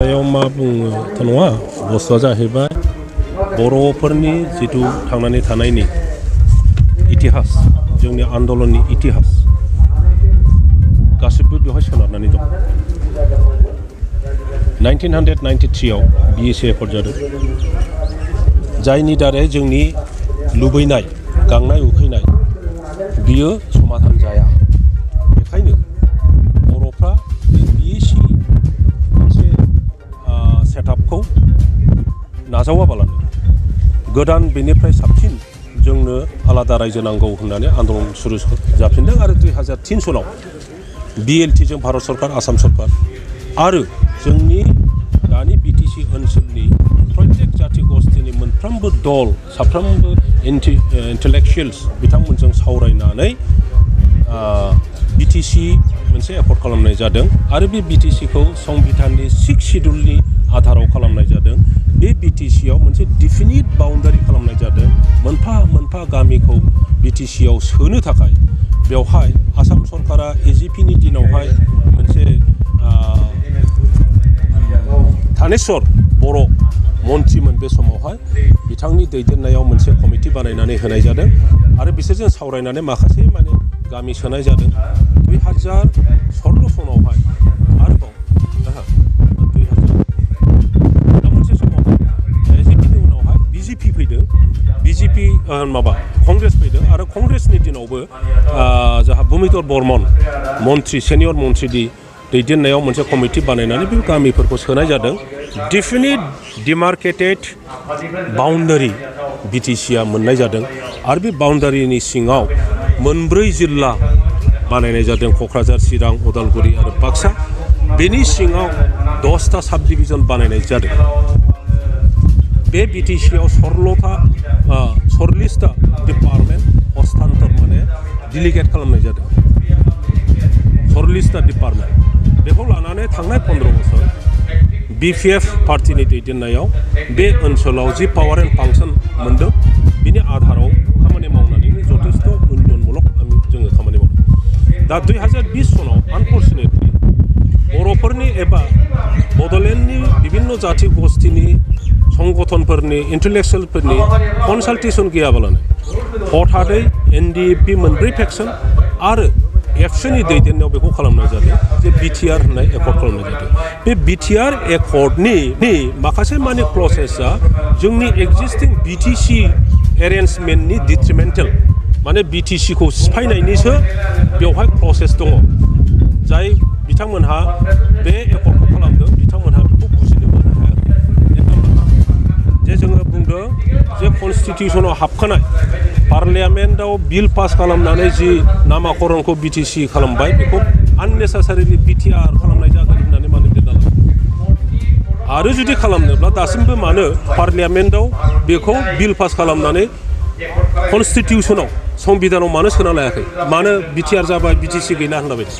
मा बुङो नङा बुस्थुआ जाहैबाय बर'फोरनि जिथु थांनानै थानायनि इतिहास जोंनि आन्दलननि इतिहास गासिबो बेवहाय सोनारनानै दं 1993 आव BTC एकर्ड जादों जायनि दारै जोंनि लुबैनाय गांनाय उखैनाय बियो समाधान जाया बेखायनो बर'फ्रा BTC सेटआपखौ नाजावाबालानो गोदान बेनिफ्राय साबसिन जोंनो आलादा रायजो नांगौ होननानै आन्दलन सुरु जाफिनदों आरो 2003 सनाव BLT जों भारत सरकार आसाम सरकार आरो जोंनि दानि BTC ओनसोलनि प्रत्येक जाथि गस्थिनि मोनफ्रोमबो दल साफ्रोमबो इन्टेलेक्सुयेल्स बिथांमोनजों सावरायनानै BTC मोनसे एकर्ड खालामनाय जादों आरो बे BTCखौ संबिधाननि 6 शिड्युलनि आधाराव खालामनाय जादों बे BTCआव मोनसे डिफिनिट बाउन्डारि खालामनाय जादों मोनफा मोनफा गामिखौ BTCआव सोनो थाखाय बेवहाय आसाम सरकारा AGPनि दिनावहाय मोनसे थानेस्वर बर' मन्त्रिमोन बे समावहाय बिथांनि दैदेननायाव मोनसे कमिटि बानायनानै होनाय जादों आरो बिसोरजों सावरायनानै माखासे माने गामि सोनाय जादों 2016 सनावहाय आरोबाव 2000 मोनसे समावहाय AGPनि उनावहाय BJP फैदों BJP कंग्रेस फैदों आरो कंग्रेसनि दिनावबो जोंहा भुमिधर बर्मन मन्त्रि सेनियर मन्त्रिनि दैदेननायाव मोनसे कमिटि बानायनानै बे गामिफोरखौ सोनाय जादों डिफिनिट डिमार्केटेड बाउन्डारि BTCआ मोननाय जादों आरो बे बाउन्डारिनि सिङाव मोनब्रै जिल्ला बानायनाय जादों क'क्राझार चिरां उदालगुरि आरो बाक्सा बेनि सिङाव 10टा साब डिभिजन बानायनाय जादों बे BTCआव 40टा डिपार्टमेन्ट हस्तान्तर माने डिलिगेट खालामनाय जादों 40टा डिपार्टमेन्ट बेखौ लानानै थांनाय 15 बोसोर BPF पार्टिनि दैदेननायाव बे ओनसोलाव जि पावार एन्ड फांसन मोनदों बिनि आधाराव खामानि मावनानैनो जथेस्थ उन्नयनमूलक जोङो खामानि मावदों दा 2020 सनाव आनफर्चुनेटलि बर'फोरनि एबा बड'लेण्डनि बिभिन्न जाथि गस्थिनि संगठनफोरनि इन्टेलेक्सुयेलफोरनि कनसाल्टेसन गैयाबालानो हथादै NDP मोनब्रै फेक्सन आरो एबसुनि दैदेननायाव बेखौ खालामनाय जादों जे BTR होननाय एकर्ड खालामनाय जादों बे BTR एकर्डनि माखासे माने क्लसेसआ जोंनि एक्जिस्टिं BTC एरेन्जमेन्टनि डिट्रिमेन्टेल माने BTCखौ सिफायनायनिसो बेवहाय क्लसेस दङ जाय बिथांमोनहा बे एकर्डखौ खालामदों बिथांमोनहा बेखौ बुजिनोबो हायाखै जे जोङो बुंदों जे कनस्टिटिउसनाव हाबखानाय पार्लियामेन्टआव बिल पास खालामनानै जि नामाकरणखौ BTC खालामबाय बेखौ आननेसेसारिलि BTR खालामनाय जागोन होननानै मानो लिरना लादों आरो जुदि खालामनोब्ला दासिमबो मानो पार्लियामेन्टआव बेखौ बिल पास खालामनानै कनस्टिटिउसनाव संबिधानाव मानो सोना लायाखै मानो BTR जाबाय BTC गैना होनना बायदि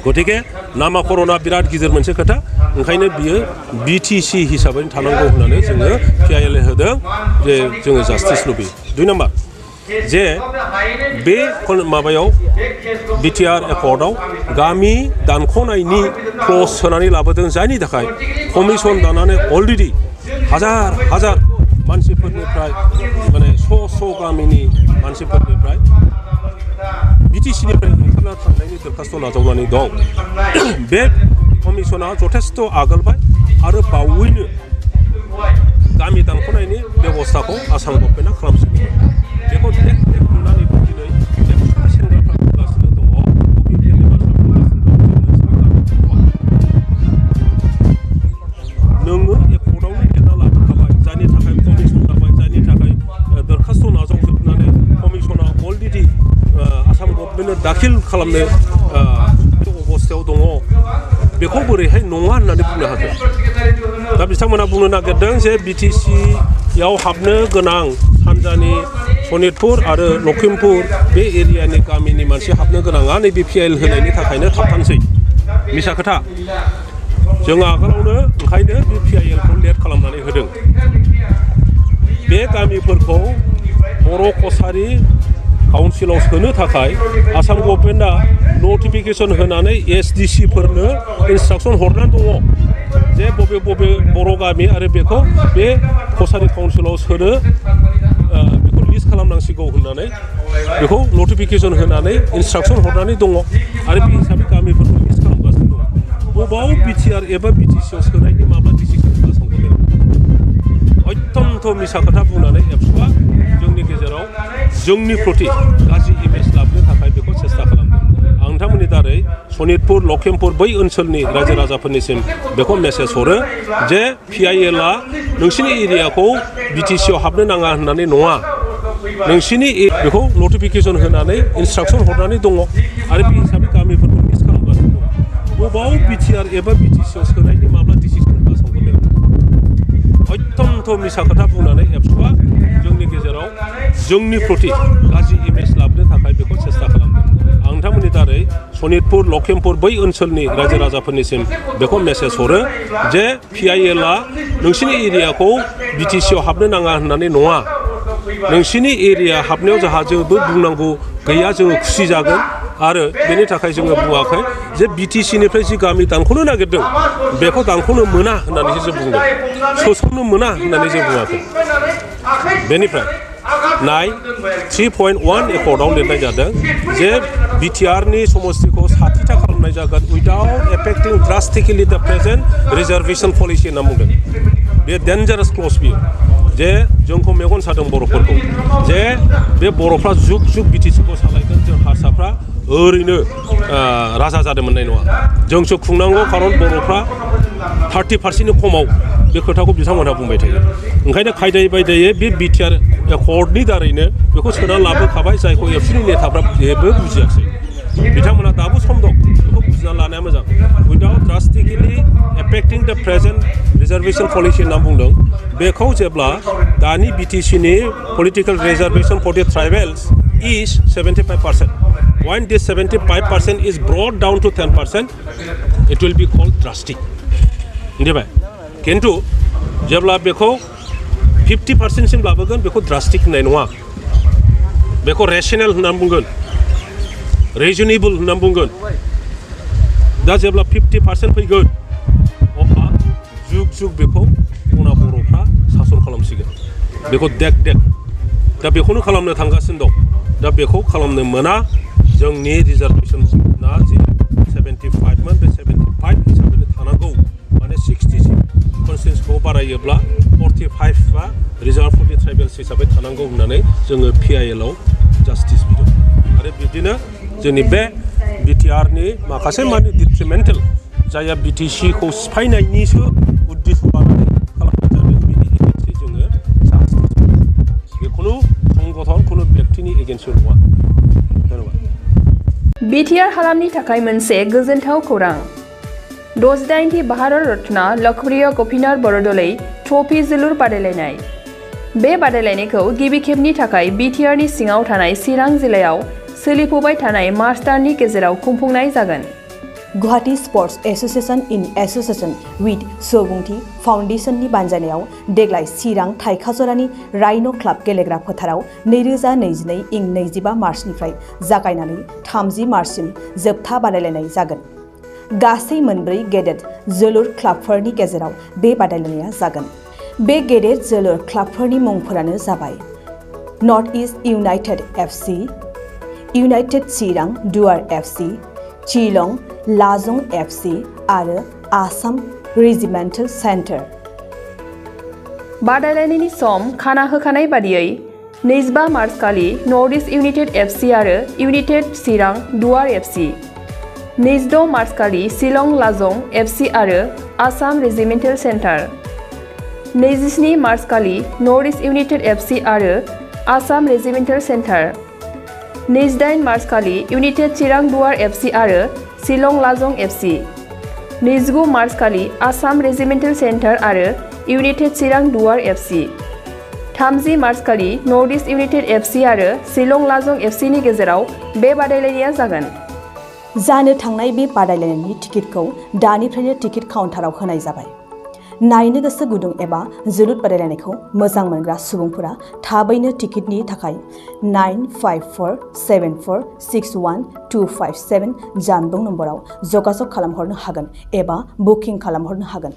गतिके नामाकरणा बिराद गिदिर मोनसे खोथा ओंखायनो बियो BTC हिसाबै थानांगौ होननानै जोङो PIL होदों जे जोङो जास्टिस लुबैयो 2 नाम्बार जे बे माबायाव BTR एकर्डआव गामि दानख'नायनि क्लज सोनानै लाबोदों जायनि थाखाय कमिसन दानानै अलरेडि हाजार मानसिफोरनिफ्राय माने स' गामिनि मानसिफोरनिफ्राय BTCनिफ्राय ओंखारना थांनायनि दरखास्त नाजावनानै दं बे कमिसना जथेस्थ आगोलबाय आरो बावैनो गामि दानख'नायनि बेबस्थाखौ आसाम गभर्नमेन्टआ खालामसिगोन बेखौ नुनानै दिनै सेंग्राफ्रा बुंगासिनो दङ UPPनि बाथ्रा बुंगासिनो दं नोङो एकर्डआवनो लिरना लाबोखाबाय जायनि थाखाय कमिसन जाबाय जायनि थाखाय दरखास्त नाजावजोबनानै कमिसना अलरेडि आसाम गभर्नमेन्टनो दाखिल खालामनो अबस्थायाव दङ बेखौ बोरैहाय नङा होननानै बुंनो हागोन दा बिथांमोना बुंनो नागिरदों जे BTCआव हाबनो गोनां सानजानि सनितपुर आरो लखिमपुर बे एरियानि गामिनि मानसि हाबनो गोनाङा नैबे PIL होनायनि थाखायनो थाबथानोसै मिसा खोथा जों आगोलावनो ओंखायनो बे PILखौ लेट खालामनानै होदों बे गामिफोरखौ बर' कसारि काउन्सिलाव सोनो थाखाय आसाम गभर्नमेन्टआ नटिफिकेसन होनानै SDC फोरनो इन्सट्राक्सन हरनानै दङ जे बबे बबे बर' गामि आरो बेखौ बे कसारि काउन्सिलाव सोनो बेखौ लिस्ट खालामनांसिगौ होननानै बेखौ नटिफिकेसन होनानै इन्सट्राक्सन हरनानै दङ आरो बे हिसाबै गामिफोरखौ लिस्ट खालामगासिनो दङ बबाव BTR एबा BTCआव सोनायनि माब्ला डिसिसन आसाम गभर्नमेन्ट अत्यन्त मिसा खोथा बुंनानै एबसुआ जोंनि गेजेराव जोंनि प्रति गाज्रि इमेज लाबोनो थाखाय बेखौ सेस्था खालामदों आं नोंथांमोननि दारै सनितपुर लखिमपुर बै ओनसोलनि रायजो राजाफोरनिसिम बेखौ मेसेज हरो जे PIL आ नोंसिनि एरियाखौ BTCआव हाबनो नाङा होननानै नङा नोंसिनि बेखौ नटिफिकेसन होनानै इन्सट्राक्सन हरनानै दङ आरो बे हिसाबै गामिफोरखौ लिस्ट खालामगासिनो दङ बबाव BTR एबा BTCआव सोनायनि माब्ला डिसिसन आसाम गभर्नमेन्ट अत्यन्त मिसा खोथा बुंनानै एबसुआ जोंनि गेजेराव जोंनि प्रति गाज्रि इमेज लाबोनो थाखाय बेखौ सेस्था खालामदों आं नोंथांमोननि दारै सनितपुर लखिमपुर बै ओनसोलनि रायजो राजाफोरनिसिम बेखौ मेसेज हरो जे PIL आ नोंसिनि एरियाखौ BTCआव हाबनो नाङा होननानै नङा नोंसिनि एरिया हाबनायाव जाहा जोंबो बुंनांगौ गैया जोङो खुसि जागोन आरो बेनि थाखाय जोङो बुङाखै जे BTCनिफ्राय जि गामि दानख'नो नागिरदों बेखौ दानख'नो मोना होननानैसो जों बुंदों सोसननो मोना होननानै जों बुङाखै बेनिफ्राय नाय 3.1 एकर्डआव लिरनाय जादों जे BTRनि समस्तिखौ 60टा खालामनाय जागोन उइदाउट एफेक्टिं ड्रास्टिकेलि द प्रेजेन्ट रिजार्भेसन पलिसि होनना बुंदों बे डेन्जारास क्लज बियो जे जोंखौ मेगन सादों बर'फोरखौ जे बे बर'फ्रा जुग जुग BTCखौ सालायगोन जों हारसाफ्रा ओरैनो राजा जानो मोननाय नङा जोंसो खुंनांगौ खारन बर'फ्रा 30%नि खमाव बे खोथाखौ बिथांमोनहा बुंबाय थायो ओंखायनो खायदायै बायदायै बे BTR एकर्डनि दारैनो बेखौ सोना लाबोखाबाय जायखौ एबसुनि नेताफ्रा जेबो बुजियाखै बिथांमोना दाबो सम दं बेखौ बुजिना लानाया मोजां उइदाउट ड्रास्टिकेलि एफेक्टिं द प्रेजेन्ट रिजार्भेसन पलिसि होनना बुंदों बेखौ जेब्ला दानि BTCनि political reservation for the ट्राइबेल्स is 75% when this 75% is brought down to 10% it will be called drastic मिथिबाय किन्तु जेब्ला बेखौ 50% सिम लाबोगोन बेखौ ड्रास्टिक होननाय नङा बेखौ रेशनेल होनना बुंगोन रिजनेबल होनना बुंगोन दा जेब्ला 50% फैगोन अब्ला जुग जुग बेखौ उनाव बर'फ्रा सासन खालामसिगोन बेखौ देख दा बेखौनो खालामनो थांगासिनो दं दा बेखौ खालामनो मोना जोंनि रिजार्भेसना जि 75 मोन बे 75 हिसाबैनो थानांगौ माने 60 कनस्टिट्युन्सिखौ बारायोब्ला 45 रिजार्भ फर दि ट्राइबेल्स हिसाबै थानांगौ होननानै जोङो PIL आव जास्टिस बिदों आरो बिदिनो जोंनि बे BTRनि माखासे माने डिट्रिमेन्टेल जायहा BTCखौ सिफायनायनिसो उद्देश्य लानानै खालामनाय जादों बिनि एगेन्स्टै जोङो जास्टिस बे खुनु संगठन खुनु व्यक्तिनि एगेन्स्ट नङा BTR हालामनि थाखाय मोनसे गोजोनथाव खौरां 68थि भारत रत्न लोकप्रिय गपिनाथ बरदलै ट्रफी जोलुर बादायलायनाय बे बादायलायनायखौ गिबि खेबनि थाखाय BTRनि सिङाव थानाय चिरां जिल्लायाव सोलिफुबाय थानाय मार्च दाननि गेजेराव खुंफुंनाय जागोन Guwahati sports association in association with Subungthi फाउन्डेशननि बानजायनायाव देग्लाय चिरां थाइखाजरानि राइन' क्लाब गेलेग्रा फोथाराव 2022 इं 25 मार्चनिफ्राय जागायनानै 30 मार्चसिम जोबथा बादायलायनाय जागोन गासै मोनब्रै गेदेर जोलुर क्लाबफोरनि गेजेराव बे बादायलायनाया जागोन बे गेदेर जोलुर क्लाबफोरनि मुंफोरानो जाबाय north east united FC united Chirang Duar FC चिलं लाजं FC आरो आसाम रेजिमेन्टेल सेन्टार बादायलायनायनि सम खाना होखानाय बादियै 25 मार्च खालि नर्थ इस्ट इउनाइटेड FC आरो United Chirang Duar FC 26 March खालि शिलं लाजं FC आरो आसाम रेजिमेन्टेल सेन्टार 27 मार्च खालि नर्थ इस्ट इउनाइटेड FC आरो आसाम रेजिमेन्टेल सेन्टार 28 मार्च खालि इउनाइटेड चिरां दुवार FC आरो शिलं लाजं FC 29 मार्च खालि आसाम रेजिमेन्टेल सेन्टार आरो United Chirang Duar FC 30 March खालि नर्थ इस्ट इउनाइटेड FC आरो शिलं लाजं FC नि गेजेराव बे बादायलायनाया जागोन जानो थांनाय बे बादायलायनायनि टिकेटखौ दानिफ्रायनो टिकेट काउन्टाराव होनाय जाबाय नायनो गोसो गुदुं एबा जोलुर बादायलायनायखौ मोजां मोनग्रा सुबुंफोरा थाबैनो टिकेटनि थाखाय 9547461257 जानबुं नम्बराव जगाजग खालामहरनो हागोन एबा बुकिं खालामहरनो हागोन।